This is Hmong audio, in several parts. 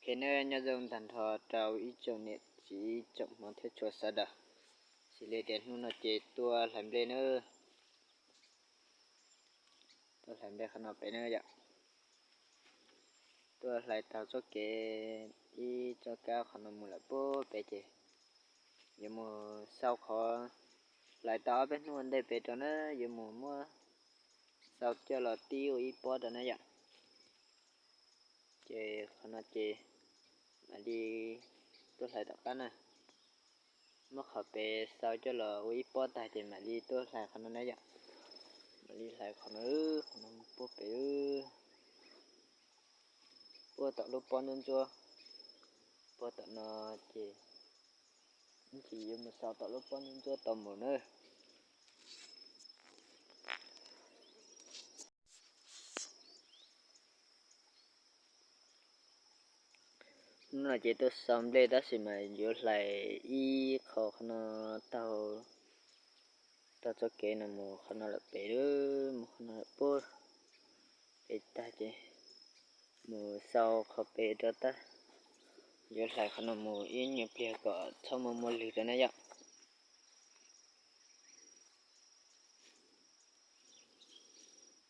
Ces nyob zoo tag nrho rau ib tsoom niam txiv tsoom hmov thiab tshua sawv daws. Xws li tias hnub no ces tuaj hlais nplej nawb, tuaj hlais nplej qhov no pem nawb yom. Tuaj hlais taug txoj kev ib txoj kab qhov no mus lawm puag pem ces yuav mus xau qhov hlais tau ob peb hnub ua ntej pem rau na, yuav mus muab xau coj los tib ua ib pob rau na yom. Ces qhov no ces mam li tuaj hlais tom qab na. Muab qhov pem xau coj los ua ib pob tag ces mam li tuaj hlais qhov no na yom. Mam li hlais qhov no, qhov no puag pem, puag tom lub pob ntsuab ntsuab, puag tom no ces ib ntsis yuav mus xau tom lub pob ntsuab ntsuab tau mus nawb. Hnub no ces tuaj xau nplej tab sis mas yuav hlais ib qho qhov no taug, taug txoj kev no mus qhov no lawm pem, mus qhov no lawm puag pem tag ces mus xau qhov pem rau tag. Yuav hlais qhov no mus ib nyuag pliag kom txhob muaj muaj lwg rau na yom.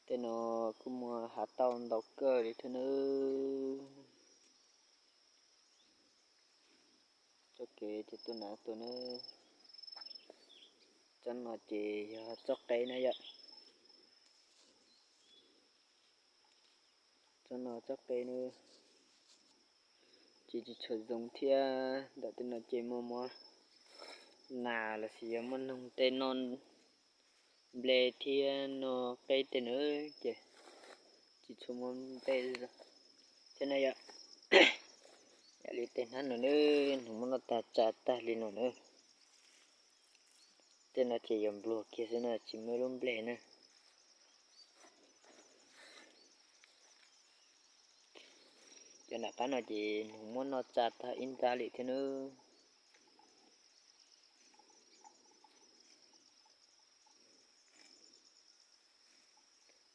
Tej no kuj muaj hav tauj ntau kawg li thiab nawb. Txoj kev ces tuaj nav tuaj nawb. Tsob no ces yog txoj qeb na yom. Tsob no txoj qeb nawb, ces tsis tshua zoo thiab. Ntawm tej no ces muaj muab nas los sis yog muaj noog tej noj nplej thiab noj qeb tej nawb ces tsis tshua muaj nplej thiab na yom. Yam li tej hnab no nawb, nws muab noj tag tsa tag li no nawb. Tej no ces yog npluag kiag xwb na, tsis muaj lub nplej na. Cov nram qab no ces nws muab noj tsa tag ib nrab li thiab nawb.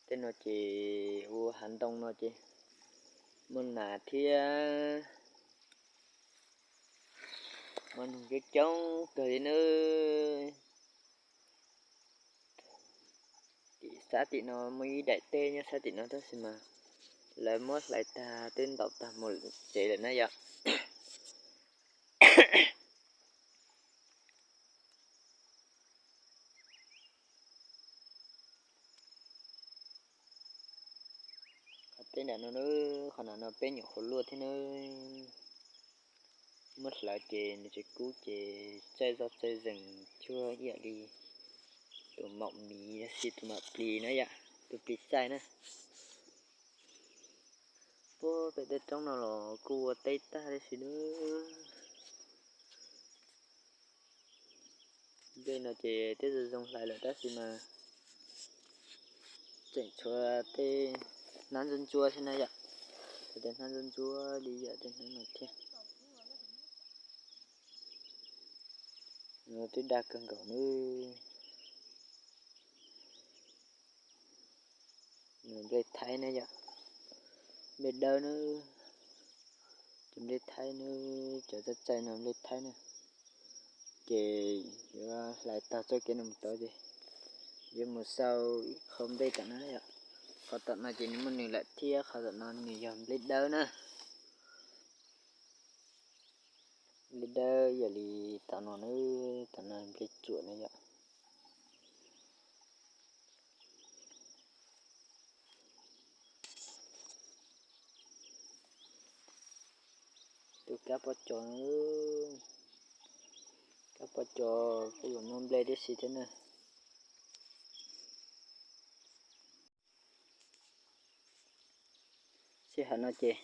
Tej no ces ua hav ntoo no ces muaj nas thiab muaj noog coob coob kawg li nawb. Tim sab tim no muaj ib daim teb nyob sab tim no tab sis mas lawv muab hlais tag twb ntaus tag mus tsev lawm na yom. Qhov teb nram no, qhov nram no peb nyuam qhuav luaj thiab nawb. Muab hlawv ces nws tsis kub ces txaij zoj txaij zees cuag ib yam li tus maum miv los sis tus maum plis na yom, tus plis txaij na. Puag pem tej roob no los kuj ua teb tag tib si nawb. Nplej no ces twb zoo zoo hlais lawm tab sis mas tseem tshuav tej hnab ntsuab ntsuab thiab na yom. Tshuav tej hnab ntsuab ntsuab li yam tej hnab no thiab. Nws twb daj kawg nkaus nawb. Nws nplej thaib na yom, nplej dawb na. Cov nplej thaib na, cov txaij txaij no nplej thaib na. Ces yuav hlais tag txoj kev no mus tod ces yuav mus xau ib qho nplej tom no yom. Qhov tom no ces nws muaj nws lawm thiab, qhov tom no nws yog nplej dawb na. Nplej dawb yam li tom no na, tom no nplej tsuam na yom. Tus kab pob cos, kab pob cos kuj los noj nplej tib si thiab na. Sij hawm no ces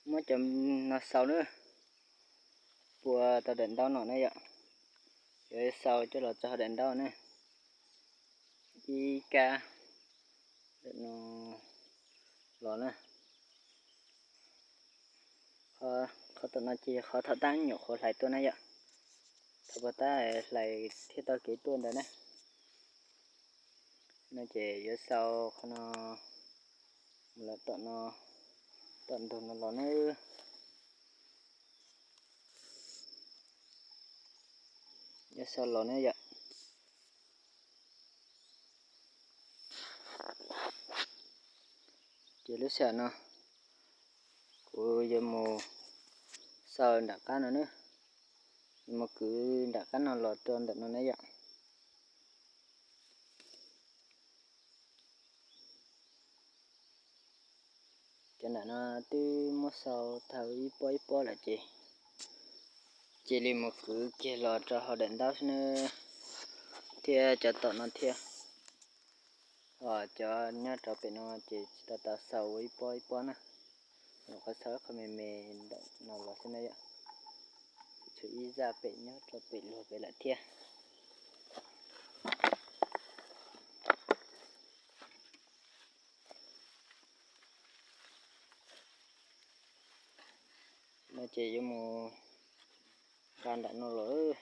muab cov no xau na, pua tau daim ntaub no na yom. Yuav xau coj los tso hauv daim ntaub na, ib kab no los na. Qhov tom no ces qhov thaum tab nyuam qhuav hlais tuaj na yom, thaum puag tab hlais thiab taug kev tuaj ntawd na. No ces yuav xau qhov no mus lawm tom no, tom ntug no los na. Yuav xaus los ne yom. Ces lub sij hawm no kuv yuav mus xaus nram qab no na, yuav mus kwv nram qab no los rau ntawm no ne yom. Cov nram no twb muab xaus tau ib pob ib pob lawm ces cia li mus kwv kiag los rau hauv daim ntaub xwb na, thiab cov tom no thiab. Ho cov nyob rau pem no ces tsis tau tau xaus ua ib pob ib pob na, nyuam qhuav xaus qhov me me ntawm no los xwb na yom. Tshuav ib zaj pem nyob rau pem luag pem lawm thiab. No ces yuav mus nqa nram no los.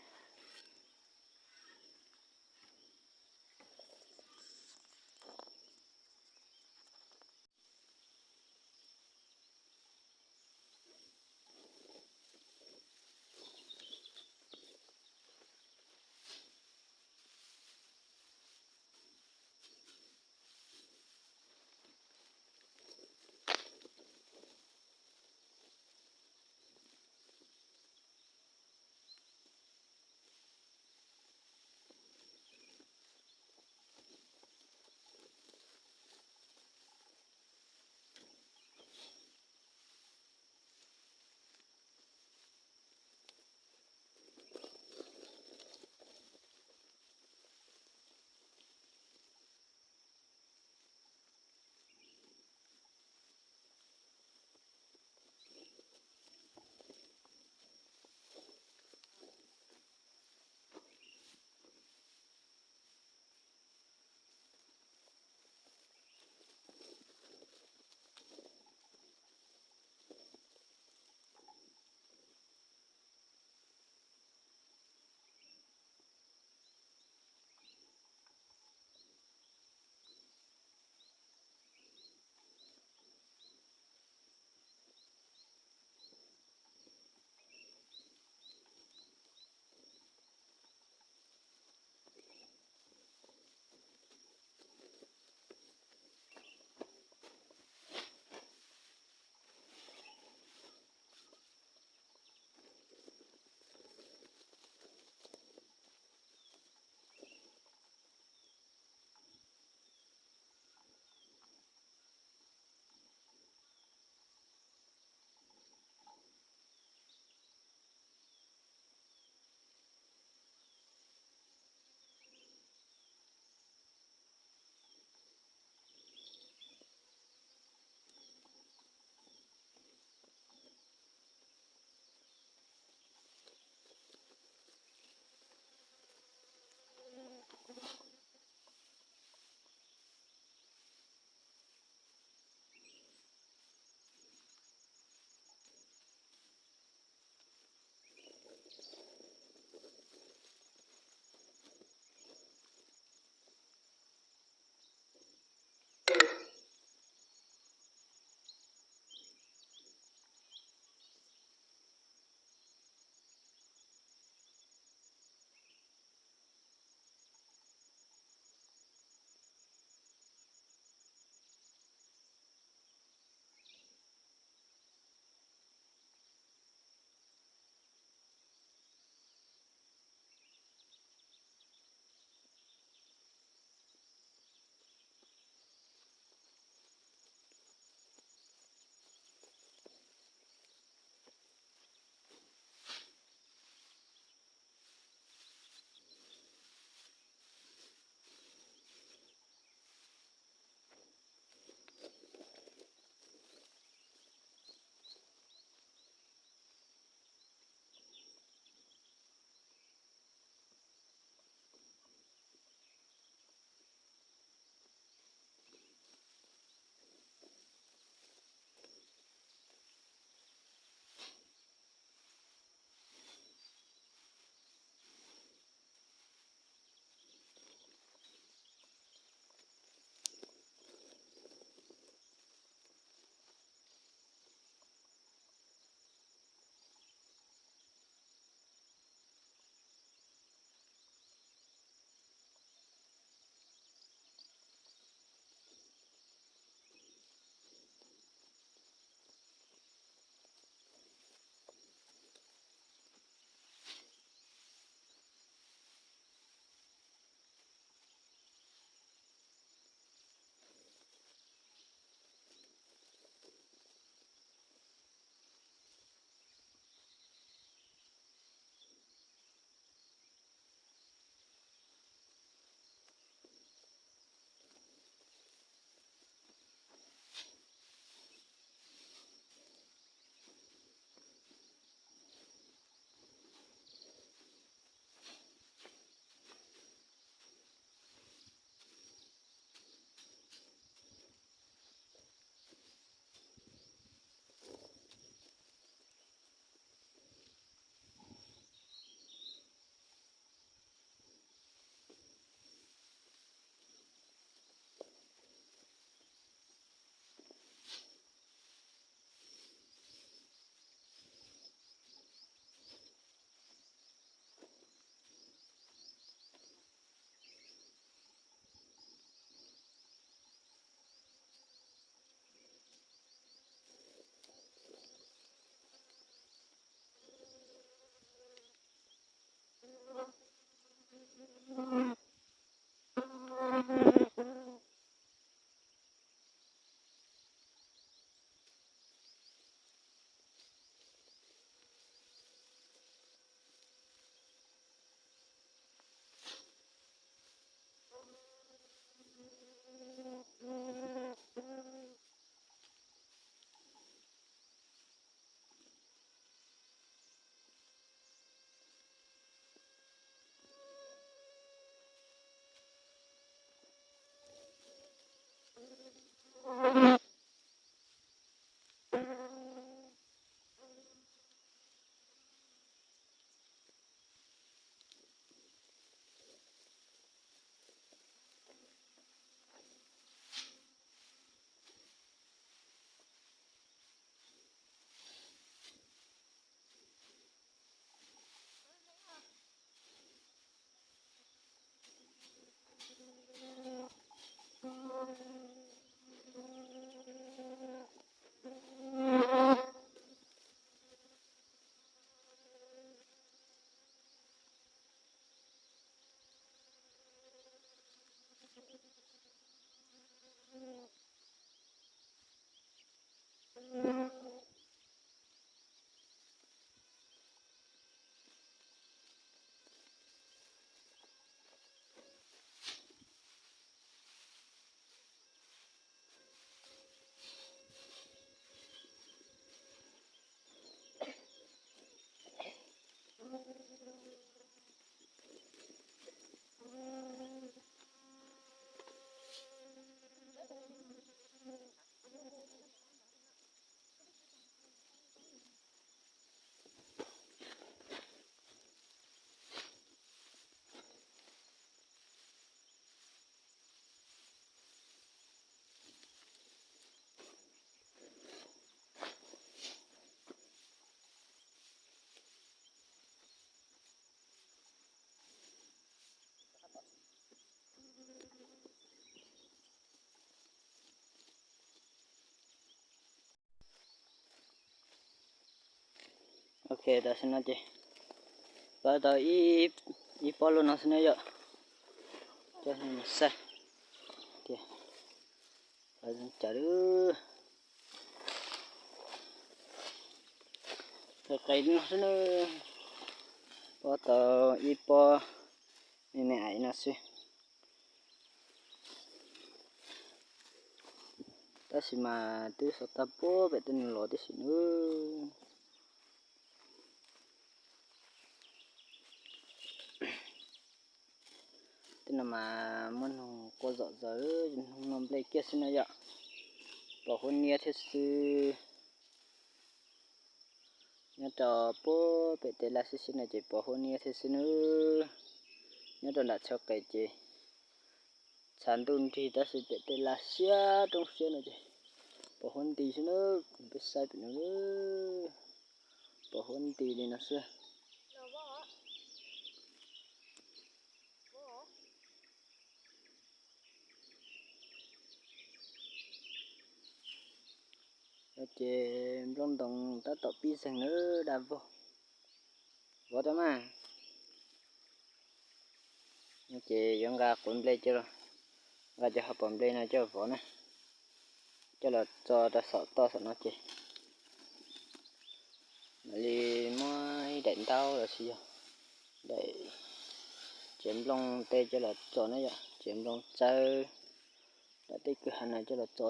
Ok, tam sim no ces pov tau ib pob luaj no xwb na yom. Coj mus saib tias pov zoo cas. Qis qis no xwb na, pov tau ib pob me me ais no xwb. Tab sis mas twb xov tag puag pem tej no los tib si nawb. Tej no mas muaj noog quaj zom zaws, noog noj nplej kiag xwb no yom. Pos huab niab thiab xwb. Nyob rau puag pem tej laj xib xib no ces pos huab niab thiab xwb nawb. Nyob rau nram tshawv qes ces tshav ntuj nrig tab sis pem tej laj siab roob siab no ces pos huab nti xwb nawb. Peb saib pem no, pos huab nti li no xwb. Ces nplooj ntoos tab tom pib zeeg nawb, daj vog. Vov rau mas. Ces yuav nqa quav nplej coj, nqa cov hauv paus nplej no coj vov na, coj los txo rau saum toj saum no ces mam li muab ib daim ntaub los sis yog daim tsev nplooj tej coj los txo na yom, tsev nplooj tsawb, daim tej kwj ha no coj los txo.